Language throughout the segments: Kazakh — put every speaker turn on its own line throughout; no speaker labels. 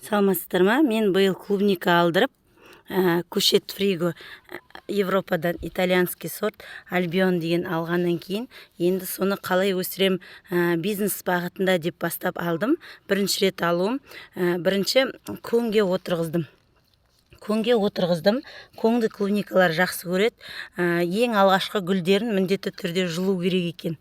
Саламатсыздар ма? Мен биыл клубника алдырып, көшет фриго, Европадан итальянский сорт Альбион деген алғаннан кейін, енді соны қалай өсірем, бизнес бағытында деп бастап алдым. Бірінші рет алуым. Бірінші көңге отырғыздым. Көңге отырғыздым. Көңді клубникалар жақсы көреді. Ең алғашқы гүлдерін міндетті түрде жұлу керек екен.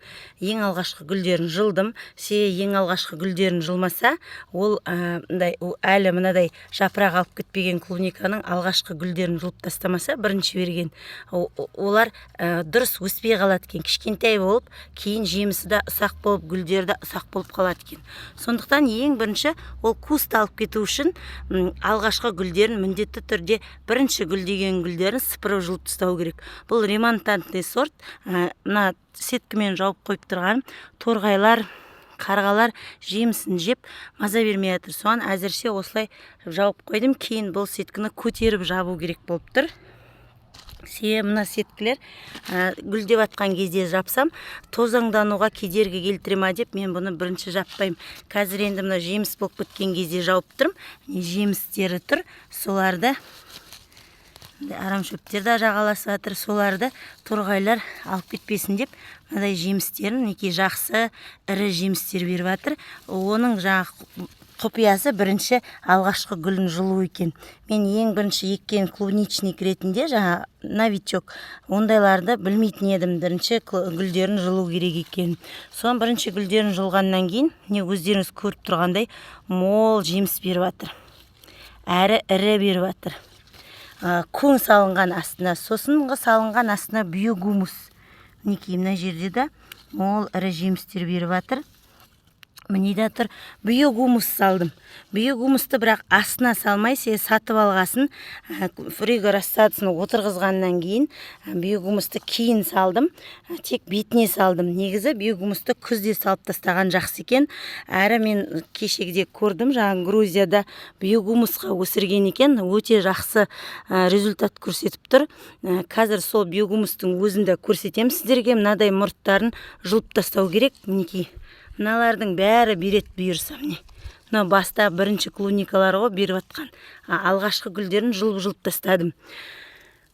Ең алғашқы гүлдерін жұлдым, себебі ең алғашқы гүлдерін жұлмаса, ол мындай әлі мынадай жапырақ алып кетпеген клубниканың алғашқы гүлдерін жұлып тастамаса, бірінші берген олар дұрыс өспей қалады екен, кішкентай болып, кейін жемісі де ұсақ болып, гүлдері де ұсақ болып қалады екен. Сондықтан ең бірінші ол куст алып кету үшін алғашқы гүлдерін, міндетті түрде бірінші гүлдеген гүлдерін сыпырып, жұлып тастау керек. Бұл ремонтантный сорт. Мына сеткамен жауып қойып тұрған, торғайлар, қарғалар жемісін жеп, маза бермей жатыр. Соған әзірше осылай жауып қойдым. Кейін бұл сетканы көтеріп жабу керек болып тұр, себебі мына сеткілер гүлдеп жатқан кезде жапсам, тозаңдануға кедергі келтіре ма деп, мен бұны бірінші жаппаймын. Қазір енді мына жеміс болып кеткен кезде жауып тұрмын. Міне, жемістері тұр, соларды, арамшөптер де жағаласып жатыр, соларды торғайлар алып кетпесін деп мынадай жемістерін. Мінекей, жақсы ірі жемістер беріп жатыр. Оның жаңағы құпиясы бірінші алғашқы гүлін жұлу екен. Мен ең бірінші еккен клубничник ретінде, жаңа новичок, ондайларды білмейтін едім, бірінші гүлдерін жұлу керек екен. Соның бірінші гүлдерін жұлғаннан кейін, міне, өздеріңіз көріп тұрғандай, мол жеміс беріп жатыр, әрі ірі беріп жатыр. Көң салынған астына, сосын салынған астына биогумус. Мінекей, мына жерде де мол ірі жемістер беріп жатыр. Міне де тұр. Биогумус салдым. Биогумусты бірақ астына салмай, сатып алғасын, фриго рассадасын отырғызғаннан кейін, биогумусты кейін салдым, тек бетіне салдым. Негізі биогумусты күзде салып тастаған жақсы екен. Әрі мен кешегіде көрдім, жаңа Грузияда биогумусқа өсірген екен, өте жақсы результат көрсетіп тұр. Қазір сол биогумустың өзін де көрсетемін сіздерге. Мынадай мұрттарын жұлып тастау керек. Мінекей, мыналардың бәрі береді бұйырса. Міне, мынау баста бірінші клубникалар ғой беріп жатқан. Алғашқы гүлдерін жұлып жұлып тастадым.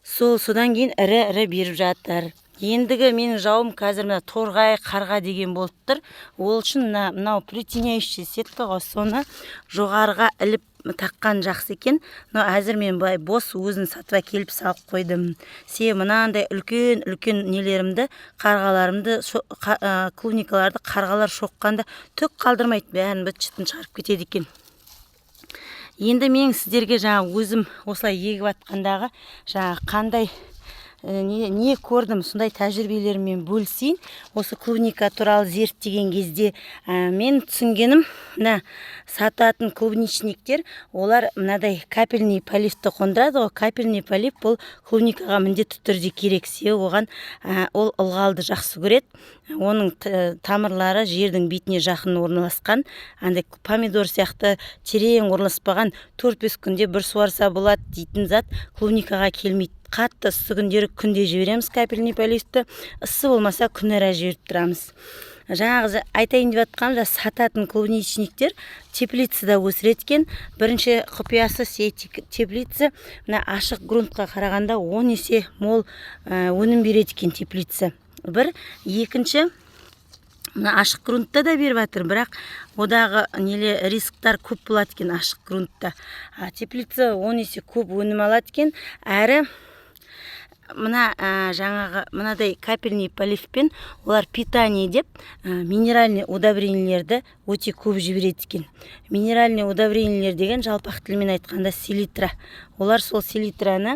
Сол содан кейін ірі ірі беріп жатыр. Ендігі менің жауым қазір мына торғай, қарға деген болып тұр. Ол үшін мынау притеняющий сетка ғой, соны жоғарыға іліп таққан жақсы екен. Но әзір мен былай бос өзін сатып әкеліп салып қойдым, себебі мынандай үлкен үлкен нелерімді, қарғаларымды, клубникаларды қарғалар шоққанда түк қалдырмайды, бәрін быт шытын шығарып кетеді екен. Енді мен сіздерге жаңа өзім осылай егіп жатқандағы жаңа қандай не көрдім, сондай тәжірибелеріммен бөлісейін. Осы клубника туралы зерттеген кезде мен түсінгенім, мына сататын клубничниктер, олар мынадай капельный поливті қондырады ғой. Капельный полив бұл клубникаға міндетті түрде керек, себебі оған ол ылғалды жақсы көреді, оның тамырлары жердің бетіне жақын орналасқан, андай помидор сияқты терең орналаспаған. 4-5 күнде бір суарса болады дейтін зат клубникаға келмейді. Қатты ыссы күндері күнде жібереміз капельный поливті, ыссы болмаса, күнара жіберіп тұрамыз. Жаңағы айтайын деп жатқаным, жаңа сататын клубничниктер теплицада өсіреді екен. Бірінші құпиясы теплица мына ашық грунтқа қарағанда 10 есе мол өнім береді екен теплица. Бір екінші, мына ашық грунтта да беріп жатыр, бірақ одағы неле рисктар көп болады екен ашық грунтта, а теплица 10 есе көп өнім алады екен. Әрі мына жаңағы мынадай капельный поливпен олар питание деп минеральный удобрениелерді өте көп жібереді екен. Минеральный удобрениелер деген жалпақ тілмен айтқанда селитра. Олар сол селитраны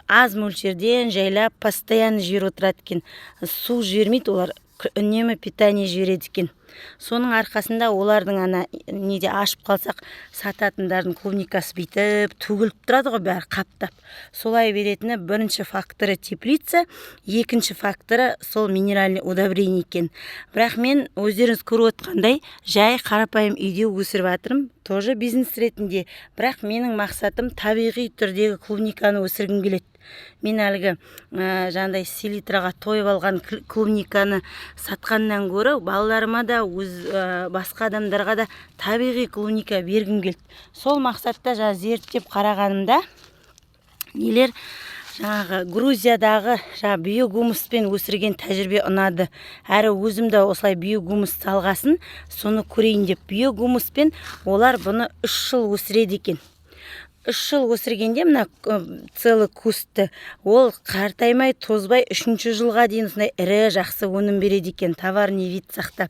аз мөлшерден жайлап, постоянно жіберіп отырады екен. Су жібермейді олар, үнемі питание жібереді екен. Соның арқасында олардың ана неде ашып қалсақ, сататындардың клубникасы бүйтіп төгіліп тұрады ғой бәрі қаптап. Солай беретіні бірінші факторы теплица, екінші факторы сол минеральный удобрение екен. Бірақ мен, өздеріңіз көріп отқандай, жай қарапайым үйде өсіріп жатырмын, тоже бизнес ретінде. Бірақ менің мақсатым табиғи түрдегі клубниканы өсіргім келеді. Мен әлгі жаңағыдай селитраға тойып алған клубниканы сатқаннан гөрі балаларыма да, өз басқа адамдарға да табиғи клубника бергім келді. Сол мақсатта жаңа зерттеп қарағанымда, нелер, жаңағы Грузиядағы жаңа биогумуспен өсірген тәжірибе ұнады. Әрі өзім де осылай биогумус салғасын, соны көрейін деп. Биогумуспен олар бұны 3 жыл өсіреді екен. 3 жыл өсіргенде мына целый кустты ол қартаймай, тозбай, үшінші жылға дейін осындай ірі, жақсы өнім береді екен, товарный вид сақтап.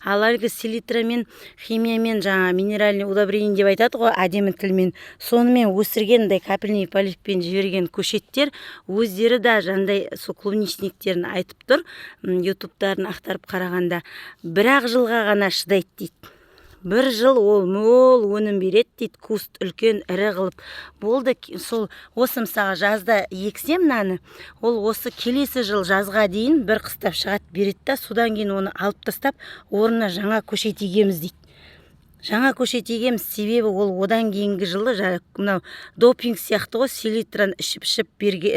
Ал әлгі селитрамен, химиямен, жаңа минеральный удобрение деп айтады ғой әдемі тілмен, сонымен өсірген, мындай капельный поливпен жіберген көшеттер өздері де жаңағыдай сол клубничниктерін айтып тұр, ютубтарын ақтарып қарағанда, бір ақ жылға ғана шыдайды дейді. Бір жыл ол мол өнім береді дейді, куст үлкен, ірі қылып болды. Сол осы, мысалға, жазда ексем мынаны, ол осы келесі жыл жазға дейін бір қыстап шығады, береді да, содан кейін оны алып тастап, орнына жаңа көшет егеміз дейді. Жаңа көшет егеміз, себебі ол одан кейінгі жылы жаңа мынау допинг сияқты ғой, селитраны ішіп ішіп берге,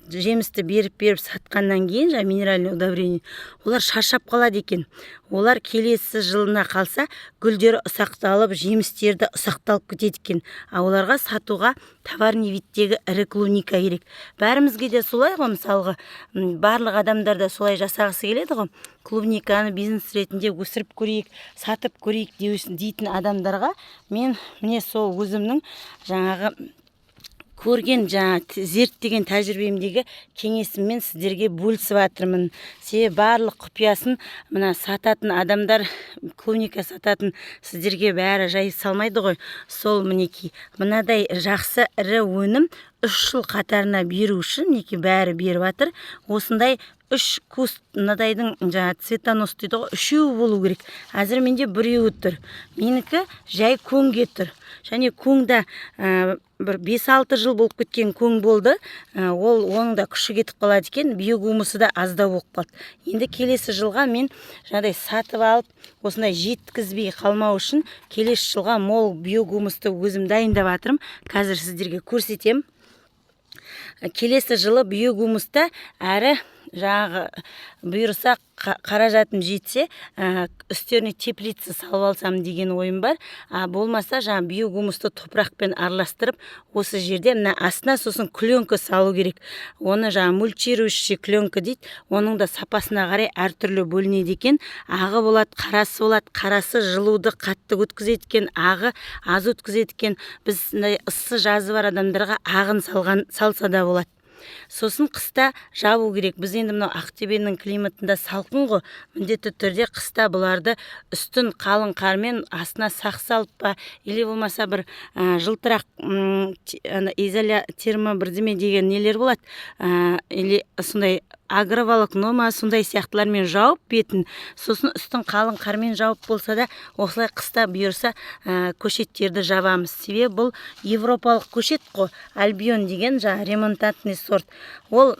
жемісті беріп беріп сатқаннан кейін, жаңа минеральный удобрение, олар шаршап қалады екен. Олар келесі жылына қалса, гүлдері ұсақталып, жемістері де ұсақталып кетеді екен. А оларға сатуға товарный видтегі ірі клубника керек. Бәрімізге де солай ғой, мысалға, барлық адамдар да солай жасағысы келеді ғой. Клубниканы бизнес ретінде өсіріп көрейік, сатып көрейік дейтін адамдарға мен міне сол өзімнің жаңағы көрген, жаңа зерттеген тәжірибемдегі кеңесіммен сіздерге бөлісіп жатырмын. Себебі барлық құпиясын мына сататын адамдар, клубника сататын, сіздерге бәрі жай салмайды ғой. Сол мінекей, мынадай жақсы ірі өнім 3 жыл қатарына беру үшін, мінекей, бәрі беріп жатыр. Осындай үш куст мынадайдың, жаңа цветонос дейді ғой, үшеуі болу керек. Әзір менде біреуі тұр, менікі жай көңге тұр. Және көңда бір 5-6 жыл болып кеткен көң болды. Ол оның да күші кетіп қалады екен, биогумусы да аздау болып қалды. Енді келесі жылға мен жаңағыдай сатып алып, осындай жеткізбей қалмау үшін, келесі жылға мол биогумусты өзім дайындап жатырмын. Қазір сіздерге көрсетемін. Келесі жылы биогумуста әрі жаңағы бұйырса, қаражатым жетсе, үстеріне теплица салып алсам деген ойым бар. А болмаса, жаңа биогумусты топырақпен араластырып, осы жерде мына астына сосын пленка салу керек. Оны жаңа мульчирующий пленка дейді. Оның да сапасына қарай әртүрлі бөлінеді екен: ағы болады, қарасы болады. Қарасы жылуды қатты өткізеді екен, ағы аз өткізеді екен. Біз мындай ыссы жазы бар адамдарға ағын салған салса да болады. Сосын қыста жабу керек. Біз енді мынау Ақтөбенің климатында салқын ғой, міндетті түрде қыста бұларды үстін қалың қармен, астына сақ салып па, или болмаса бір жылтырақ ана изоля термо бірдеме деген нелер болады, или сондай агроволокно ма, сондай сияқтылармен жауып бетін, сосын үстін қалың қармен жауып болса да, осылай қыста бұйырса, көшеттерді жабамыз. Себебі бұл европалық көшет қой, Альбион деген жаңа ремонтантный сорт. Ол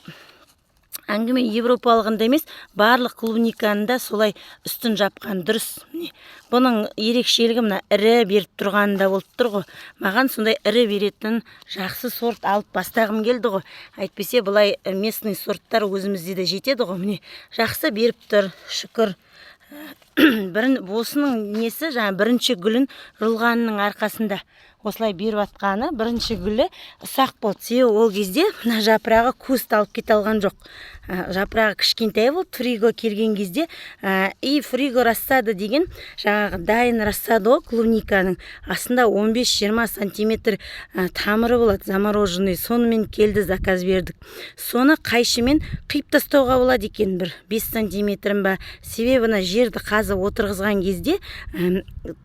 әңгіме европалығында емес, барлық клубниканы да солай үстін жапқан дұрыс. Міне, бұның ерекшелігі мына ірі беріп тұрғанында болып тұр ғой. Маған сондай ірі беретін жақсы сорт алып бастағым келді ғой. Әйтпесе былай местный сорттар өзімізде де жетеді ғой. Міне, жақсы беріп тұр, шүкір. Бірін, осының несі, жаңа бірінші гүлін жұлғанының арқасында осылай беріп жатқаны. Бірінші гүлі ұсақ болды, себебі ол кезде мына жапырағы куст алып кете алған жоқ. Жапырағы кішкентай болды фриго келген кезде. И фриго рассада деген жаңағы дайын рассада ғой, клубниканың астында 15-20 сантиметр тамыры болады, замороженный, сонымен келді, заказ бердік. Соны қайшымен қиып тастауға болады екен бір 5 сантиметрін ба. Себебі мына жерді қазып отырғызған кезде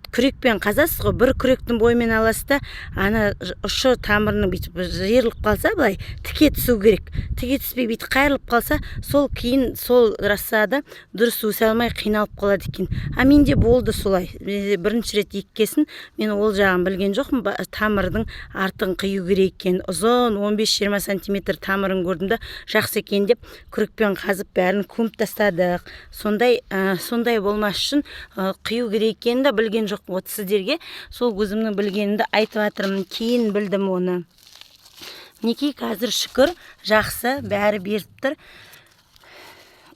күрекпен қазасыз ғой, бір күректің бойымен аласыз да, ана ұшы тамырының бүйтіп жиырылып қалса, былай тіке түсу керек, тіке түспей бүйтіп қайырылып қалса, сол кейін сол рассада дұрыс өсе алмай қиналып қалады екен. А менде болды солай. Менде бірінші рет еккесін мен ол жағын білген жоқпын, тамырдың артын қию керек екен. Ұзын 15-20 сантиметр тамырын көрдім да, жақсы екен деп күрекпен қазып, бәрін көміп тастадық. Сондай болмас үшін қию керек екенін де білген жоқпын. Вот сіздерге сол өзімнің білгенімді айтып жатырмын, кейін білдім оны. Мінекей, қазір, шүкір, жақсы, бәрі беріп тұр.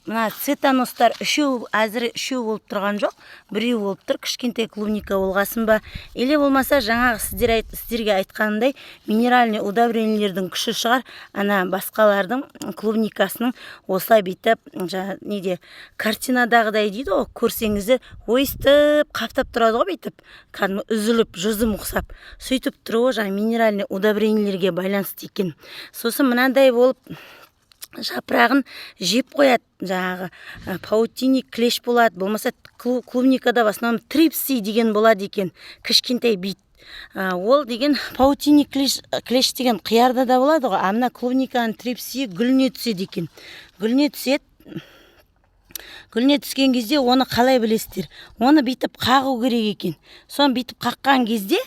Мына цветоностар үшеу, әзір үшеу болып тұрған жоқ, біреу болып тұр. Кішкентай клубника болғасын ба, или болмаса жаңағы сіздерге айтқанымдай, минеральный удобрениелердің күші шығар. Ана басқалардың клубникасының осылай бүйтіп, жаңа неде, картинадағыдай дейді ғой, көрсеңіздер, өйстіп қаптап тұрады ғой, бүйтіп кәдімгі үзіліп, жүзім ұқсап сөйтіп тұруы жаңа минеральный удобрениелерге байланысты екен. Сосын мынандай болып жапырағын жеп қояды, жаңағы паутинник клещ болады, болмаса клубникада в основном трипсы деген болады екен, кішкентай бит. Ол деген паутинник клещ деген қиярда да болады ғой, а мына клубниканың трипсиі гүліне түседі екен. Гүліне түседі. Гүліне түскен кезде оны қалай білесіздер? Оны бүйтіп қағу керек екен. Соны бүйтіп қаққан кезде,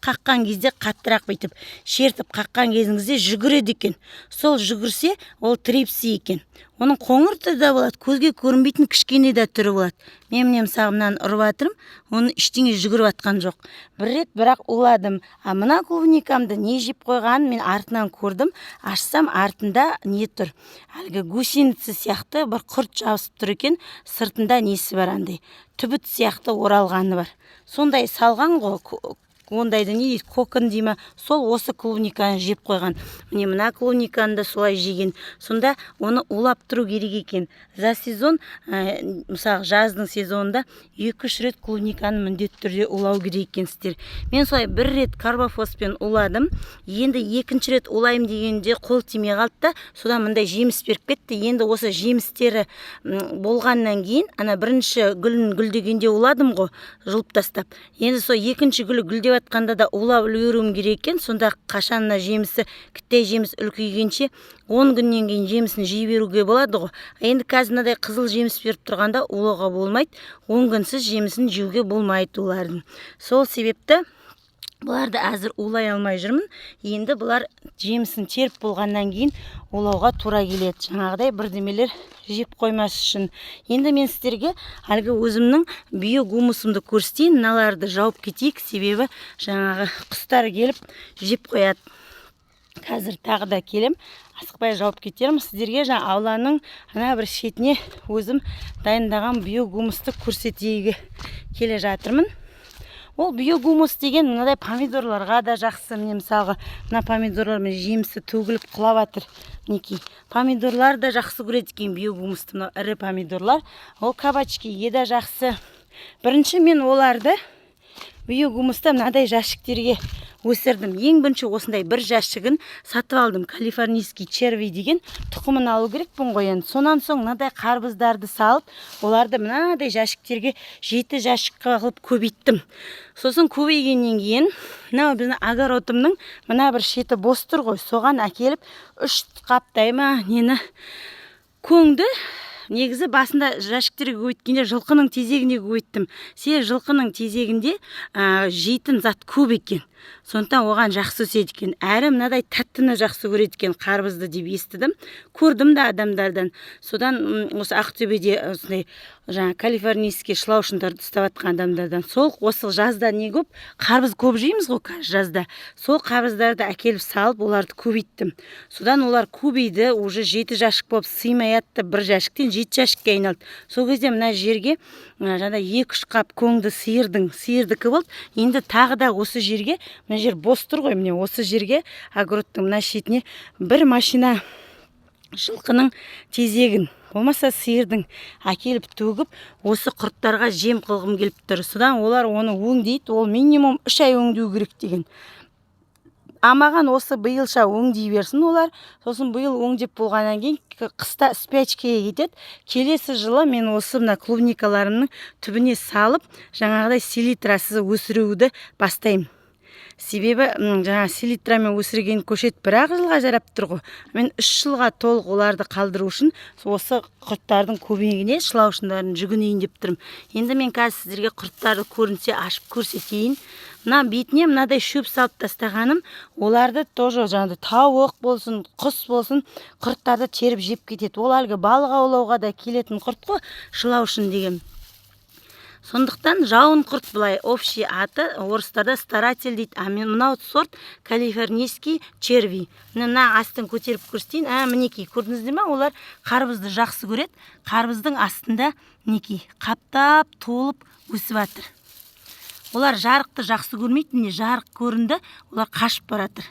қаттырақ бүйтіп шертіп қаққан кезіңізде жүгіреді екен. Сол жүгірсе, ол трипси екен. Оның қоңыр түрі де болады, көзге көрінбейтін кішкене де түрі болады. Мен, міне, мысалы, мынаны ұрып жатырмын, оны ештеңе жүгіріп жатқан жоқ. Бір рет бірақ уладым. А мына клубникамды не жеп қойғанын мен артынан көрдім. Ашсам, артында не тұр? Әлгі гусеница сияқты бір құрт жабысып тұр екен. Сыртында несі бар, андай түбіт сияқты оралғаны бар. Сондай салған ғой. Ондайды не дейді, кокон дей ма? Сол осы клубниканы жеп қойған. Міне, мына клубниканы да солай жеген. Сонда оны улап тұру керек екен за сезон. Мысалы, жаздың сезонында 2-3 рет клубниканы міндетті түрде улау керек екенсіздер. Мен солай бір рет карбофоспен уладым. Енді екінші рет улаймын дегенде қол тимей қалды да, содан мындай жеміс беріп кетті. Енді осы жемістері болғаннан кейін, ана бірінші гүлін гүлдегенде уладым ғой, жұлып тастап. Енді сол екінші гүлі гүлдеп жатқанда да улап үлгеруім керек екен. Сонда қашан мына жемісі, кіттай жеміс үлкейгенше, 10 күннен кейін жемісін жей беруге болады ғой. А енді қазір мынадай қызыл жеміс беріп тұрғанда улауға болмайды, 10 күнсіз жемісін жеуге болмайды олардың. Сол себепті бұларды әзір улай алмай жүрмін. Енді бұлар жемісін теріп болғаннан кейін улауға тура келеді, жаңағыдай бірдемелер жеп қоймас үшін. Енді мен сіздерге әлгі өзімнің биогумусымды көрсетейін. Мыналарды жауып кетейік, себебі жаңағы құстар келіп жеп қояды. Қазір тағы да келем, асықпай жауып кетермін. Сіздерге жаңа ауланың ана бір шетіне өзім дайындаған биогумусты көрсетейге келе жатырмын. Ол биогумус деген мынадай помидорларға да жақсы. Міне, мысалға, мына помидорлар, міне, жемісі төгіліп құлап жатыр. Мінекей, помидорлар да жақсы көреді екен биогумусты. Мынау ірі помидорлар, ол кабачкиге де жақсы. Бірінші мен оларды биогумуста мынадай жәшіктерге өсірдім. Ең бірінші осындай бір жәшігін сатып алдым, калифорнийский черви деген тұқымын алу керекпін ғой енді. Сонан соң мынадай қарбыздарды салып, оларды мынадай жәшіктерге, жеті жәшік қылып көбейттім. Сосын көбейгеннен кейін мынау біздің огородымның мына бір шеті бос тұр ғой, соған әкеліп үш қаптай ма нені, көңді. Негізі басында жәшіктерге көбейткенде жылқының тезегіне көбейттім, себебі жылқының тезегінде жейтін зат көп екен, сондықтан оған жақсы өседі екен. Әрі мынадай тәттіні жақсы көреді екен, қарбызды деп естідім, көрдім де адамдардан. Содан осы Ақтөбеде осындай жаңа калифорнийский шылаушындарды ұстап жатқан адамдардан. Сол осы жазда не көп, қарбыз көп жейміз ғой қазір жазда, сол қарбыздарды әкеліп салып, оларды көбейттім. Содан олар көбейді, уже жеті жәшік болып сыймай жатты, бір жәшіктен жеті жәшікке айналды. Сол кезде мына жерге жаңағыдай екі үш қап көңді сиырдікі болды. Енді тағы да осы жерге, мына жер бос тұр ғой, міне, осы жерге, огородтың мына шетіне бір машина жылқының тезегін, болмаса сиырдың әкеліп төгіп, осы құрттарға жем қылғым келіп тұр. Содан олар оны өңдейді. Ол минимум 3 ай өңдеу керек деген. А маған осы биылша өңдей берсін олар. Сосын биыл өңдеп болғаннан кейін қыста спячкаға кетеді. Келесі жылы мен осы мына клубникаларымның түбіне салып, жаңағыдай селитрасыз өсіруді бастаймын. Себебі жаңа селитрамен өсірген көшет бір ақ жылға жарап тұр ғой. Мен 3 жылға толық оларды қалдыру үшін осы құрттардың көмегіне, шылаушындарын жүгінейін деп тұрмын. Енді мен қазір сіздерге құрттарды көрінсе ашып көрсетейін. Мына бетіне мынадай шөп салып тастағаным, оларды тоже жаңағыдай тауық болсын, құс болсын, құрттарды теріп жеп кетеді. Ол әлгі балық аулауға да келетін құрт қой, шылаушын деген. Сондықтан жауын құрт былай общий аты орыстарда старатель дейді. А мен мынау сорт калифорнийский черви. Міне, мына астын көтеріп көрсетейін. А, мінекей, көрдіңіздер ма? Олар қарбызды жақсы көреді. Қарбыздың астында, мінекей, қаптап толып өсіп жатыр. Олар жарықты жақсы көрмейді. Міне, жарық көрінді, олар қашып баратыр.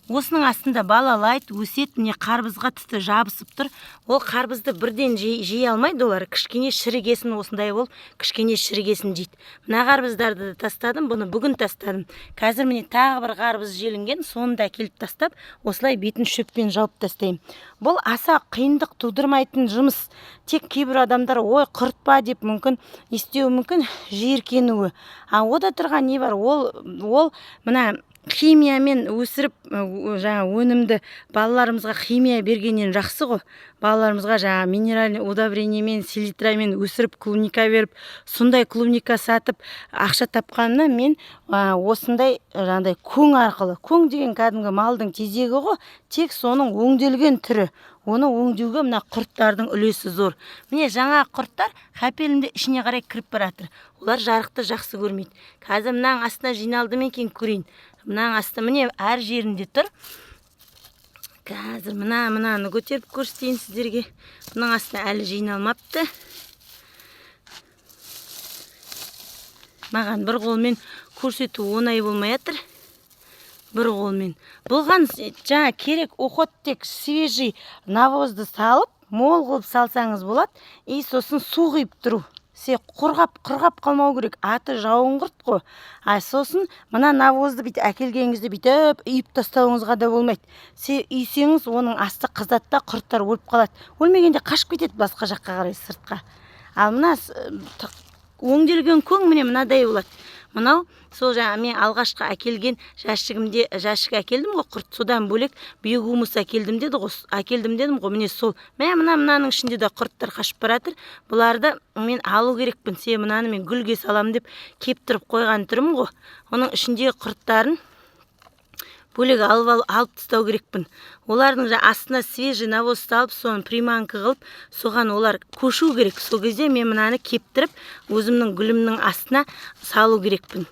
Осының астында балалайды, өседі. Міне, қарбызға тіпті жабысып тұр. Ол қарбызды бірден жей алмайды олар, кішкене шірігесін, осындай болып кішкене шірігесін жейді. Мына қарбыздарды да тастадым, бұны бүгін тастадым. Қазір, міне, тағы бір қарбыз желінген, соны да әкеліп тастап, осылай бетін шөппен жауып тастаймын. Бұл аса қиындық тудырмайтын жұмыс. Тек кейбір адамдар «Ой, құртпа» деп мүмкін не істеуі мүмкін, жиіркенуі. А ода тұрған не бар? Ол мына химиямен өсіріп, жаңа өнімді балаларымызға химия бергеннен жақсы ғой. Балаларымызға жаңа минеральный удобрениемен, селитрамен өсіріп, клубника беріп, сондай клубника сатып ақша тапқанына мен осындай жаңағыдай көң арқылы. Көң деген кәдімгі малдың тезегі ғой, тек соның өңделген түрі. Оны өңдеуге мына құрттардың үлесі зор. Міне, жаңа құрттар қапелімде ішіне қарай кіріп бара жатыр. Олар жарықты жақсы көрмейді. Қазір мынаның астына жиналды ма екен, көрейін. Мынаның асты, міне, әр жерінде тұр. Қазір мынаны көтеріп көрсетейін сіздерге. Бұның астына әлі жиналмапты. Маған бір қолмен көрсету оңай болмай жатыр. Бір қолмен. Бұған жаңа керек уход тек свежий навозды салып, мол қылып салсаңыз болады. И сосын су құйып тұру. Се құрғап қалмау керек. Аты жауынқұрт қой. А сосын мына навозды бүйтіп әкелген кезде бүйтіп үйіп тастауыңызға да болмайды. Се үйсеңіз, оның асты қызады да, құрттар өліп қалады. Өлмегенде қашып кетеді басқа жаққа қарай, сыртқа. Ал мына өңделген көң, міне, мынадай болады. Мынау сол жаңа мен алғашқы әкелген жәшігімде, жәшік әкелдім ғой құрт, содан бөлек биогумус әкелдім деді ғой, әкелдім дедім ғой, міне, сол. Мә, мынаның ішінде де құрттар қашып бара жатыр. Бұларды мен алу керекпін. Себебі мынаны мен гүлге саламын деп кептіріп қойған түрім ғой. Оның ішіндегі құрттарын бөлек алып тастау керекпін. Олардың астына свежий навоз салып, соны приманка қылып, соған олар көшу керек. Сол кезде мен мынаны кептіріп, өзімнің гүлімнің астына салу керекпін.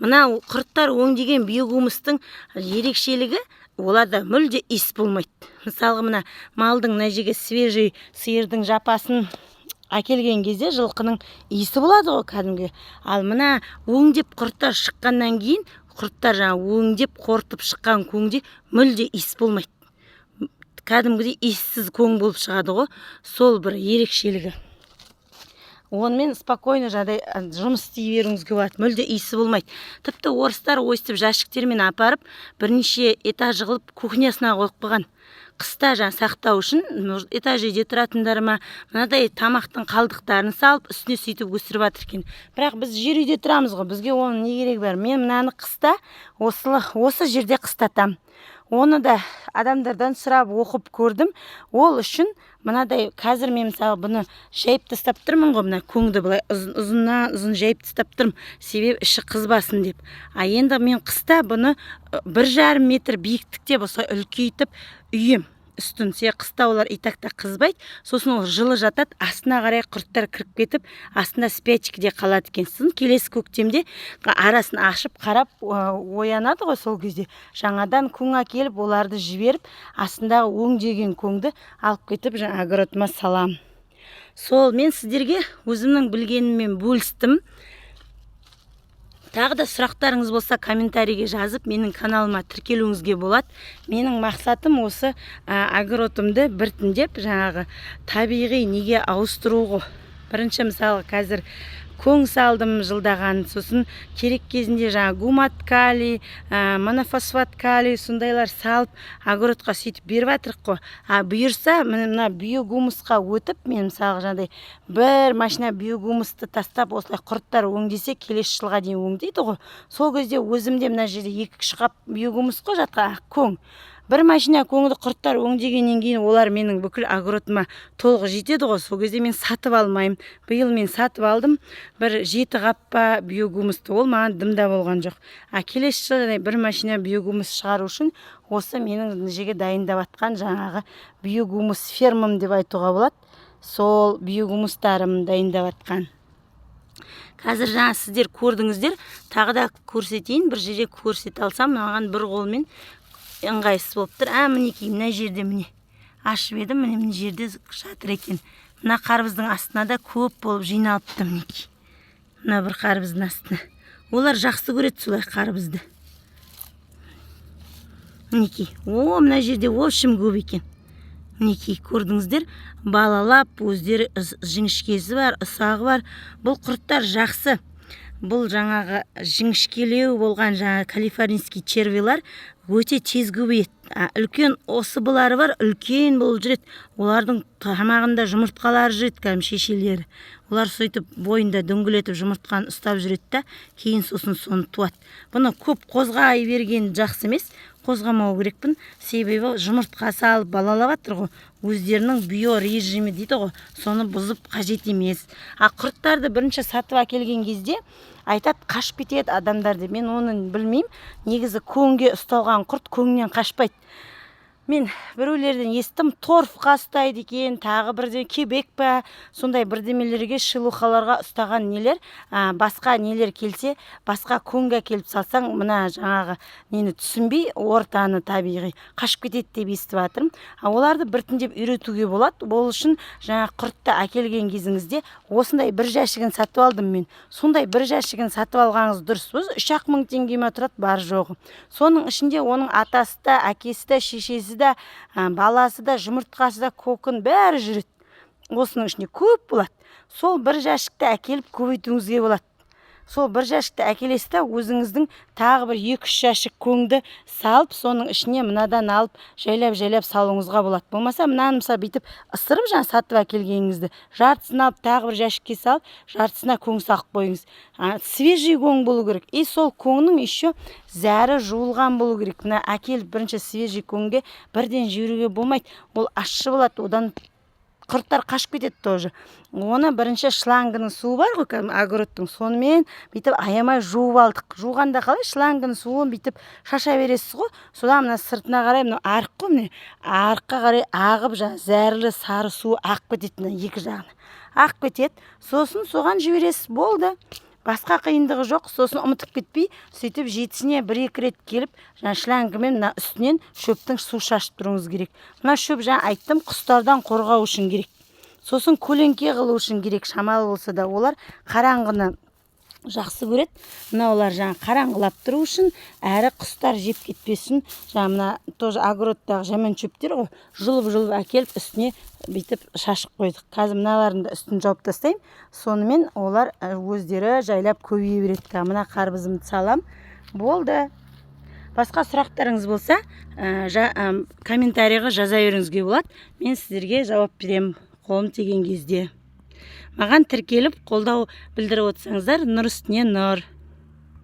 Мына құрттар өңдеген биогумустың ерекшелігі, оларда мүлде иіс болмайды. Мысалға, мына малдың мына жерге свежий сиырдың жапасын әкелген кезде жылқының иісі болады ғой кәдімгі. Ал мына өңдеп құрттар шыққаннан кейін, құрттар жаңа өңдеп қорытып шыққан көңде мүлде иіс болмайды. Кәдімгідей иіссіз көң болып шығады ғой. Сол бір ерекшелігі. Онымен спокойно жаңағыдай жұмыс істей беруіңізге болады, мүлде иісі болмайды. Тіпті орыстар өстіп жәшіктермен апарып, бірнеше этаж қылып кухнясына қойып қойған. Қыста жаңа сақтау үшін, может, этажде тұратындар ма, мынадай тамақтың қалдықтарын салып, үстіне сөйтіп өсіріп жатыр екен. Бірақ біз жер үйде тұрамыз ғой, бізге оның не керегі бар? Мен мынаны қыста осы жерде қыстатам. Оны да адамдардан сұрап оқып көрдім. Ол үшін мынадай қазір мен, мысалы, бұны жайып тастап тұрмын ғой, мына көңді былай ұзыннан ұзын жайып тастап тұрмын, себебі іші қызбасын деп. А енді мен қыста бұны 1,5 метр биіктікте осылай үлкейтіп үйем үстін. Себебі қыста олар и так та қызбайды, сосын ол жылы жатады, астына қарай құрттар кіріп кетіп, астында спячкіде қалады екен. Сосын келесі көктемде арасын ашып қарап, оянады ғой. Сол кезде жаңадан көң әкеліп, оларды жіберіп, астындағы өңдеген көңді алып кетіп, жаңа огородыма саламын. Сол мен сіздерге өзімнің білгеніммен бөлістім. Тағы да сұрақтарыңыз болса, комментарийге жазып, менің каналыма тіркелуіңізге болады. Менің мақсатым осы, огородымды біртіндеп жаңағы табиғи неге ауыстыру ғой. Бірінші, мысалы, қазір көң салдым жылдаған, сосын керек кезінде жаңа гумат калий, монофосфат калий, сондайлар салып, огородқа сөйтіп беріп жатырық қой. А бұйырса, міне, мына биогумусқа өтіп, мен, мысалы, жаңағыдай бір машина биогумусты тастап, осылай құрттар өңдесе, келесі жылға дейін өңдейді ғой. Сол кезде өзімде мына жерде 2-3 қап биогумус қой жатқан, ақ көң. Бір машина көңді құрттар өңдегеннен кейін олар менің бүкіл огородыма толық жетеді ғой. Сол кезде мен сатып алмаймын. Биыл мен сатып алдым бір 7 қап па биогумусты, ол маған дымда болған жоқ. А келесі жылы бір машина биогумус шығару үшін осы менің мына жерге дайындап жатқан жаңағы биогумус фермам деп айтуға болады, сол биогумустарым дайындап жатқан. Қазір жаңа сіздер көрдіңіздер, тағы да көрсетейін. Бір жерде көрсете алсам, маған бір қолмен ыңғайсыз болып тұр. А, мінекей, мына жерде, міне, ашып едім, міне, мына жерде жатыр екен. Мына қарбыздың астына да көп болып жиналыпты. Мінекей, мына бір қарбыздың астына. Олар жақсы көреді солай қарбызды. Мінекей, о, мына жерде, в общем, көп екен. Мінекей, көрдіңіздер, балалап өздері, жіңішкесі бар, ұсағы бар. Бұл құрттар жақсы. Бұл жаңағы жіңішкелеу болған, жаңағы калифорнийский червилар өте тез көбейеді. Үлкен особылары бар, үлкен болып жүреді. Олардың тамағында жұмыртқалары жүреді, кәдімгі шешелері. Олар сөйтіп бойында дөңгелетіп жұмыртқаны ұстап жүреді да, кейін сосын соны туады. Бұны көп қозғай берген жақсы емес, қозғамау керекпін, себебі жұмыртқа салып балалап жатыр ғой. Өздерінің био режимі дейді ғой, соны бұзып қажет емес. А құрттарды бірінші сатып әкелген кезде айтады, қашып кетеді адамдар деп. Мен оны білмеймін. Негізі көңге ұсталған құрт көңнен қашпайды. Мен біреулерден естім, торфқа ұстайды екен, тағы бірдеңе, кебек па, сондай бірдемелерге, шелухаларға ұстаған нелер. Басқа нелер келсе, басқа көңге әкеліп салсаң, мына жаңағы нені түсінбей, ортаны табиғи, қашып кетеді деп естіп жатырмын. А оларды біртіндеп үйретуге болады. Ол үшін жаңа құртты әкелген кезіңізде осындай бір жәшігін сатып алдым мен. Сондай бір жәшігін сатып алғаныңыз дұрыс. Өзі 3-ақ мың теңге ма тұрады бар жоғы. Соның ішінде оның атасы да, әкесі де, шешесі да, баласы да, жұмыртқасы да, кокон, бәрі жүреді. Осының ішінде көп болады. Сол бір жәшікті әкеліп көбейтуіңізге болады. Сол бір жәшікті әкелесіз да, өзіңіздің тағы бір екі үш жәшік көңді салып, соның ішіне мынадан алып, жайлап жайлап салуыңызға болады. Болмаса мынаны, мысалы, бүйтіп ысырып, жаңа сатып әкелгеніңізді жартысын алып, тағы бір жәшікке салып, жартысына көң салып қойыңыз. Свежий көң болу керек, и сол көңнің еще зәрі жуылған болу керек. Мына әкеліп бірінші свежий көңге бірден жіберуге болмайды, ол ащы болады, одан құрттар қашып кетеді тоже. Оны бірінші шлангының суы бар ғой, кәдімгі огородтың, сонымен бүйтіп аямай жуып алдық. Жуғанда қалай? Шлангының суын бүйтіп шаша бересіз ғой, содан мына сыртына қарай, мынау арық қой, міне, арыққа қарай ағып, жаңағы зәрлі сары суы ағып кетеді. Мына екі жағына ағып кетеді. Сосын соған жібересіз, болды, басқа қиындығы жоқ. Сосын ұмытып кетпей, сөйтіп жетісіне бір екі рет келіп, жаңа шлангымен мына үстінен шөптің су шашып тұруыңыз керек. Мына шөп, жаңа айттым, құстардан қорғау үшін керек, сосын көлеңке қылу үшін керек шамалы болса да. Олар қараңғыны жақсы көреді. Мынаулар жаңа қараңғылап тұру үшін, әрі құстар жеп кетпес үшін. Жаңа мына тоже огородтағы жаман шөптер ғой, жұлып жұлып әкеліп, үстіне бүйтіп шашып қойдық. Қазір мыналардың да үстін жауып тастаймын. Сонымен олар өздері жайлап көбейе береді. Мына қарбызымды салам, болды. Басқа сұрақтарыңыз болса, комментарийға жаза беруіңізге болады. Мен сіздерге жауап беремін қолым тиген кезде. Маған тіркеліп, қолдау білдіріп отырсаңыздар, нұр үстіне нұр.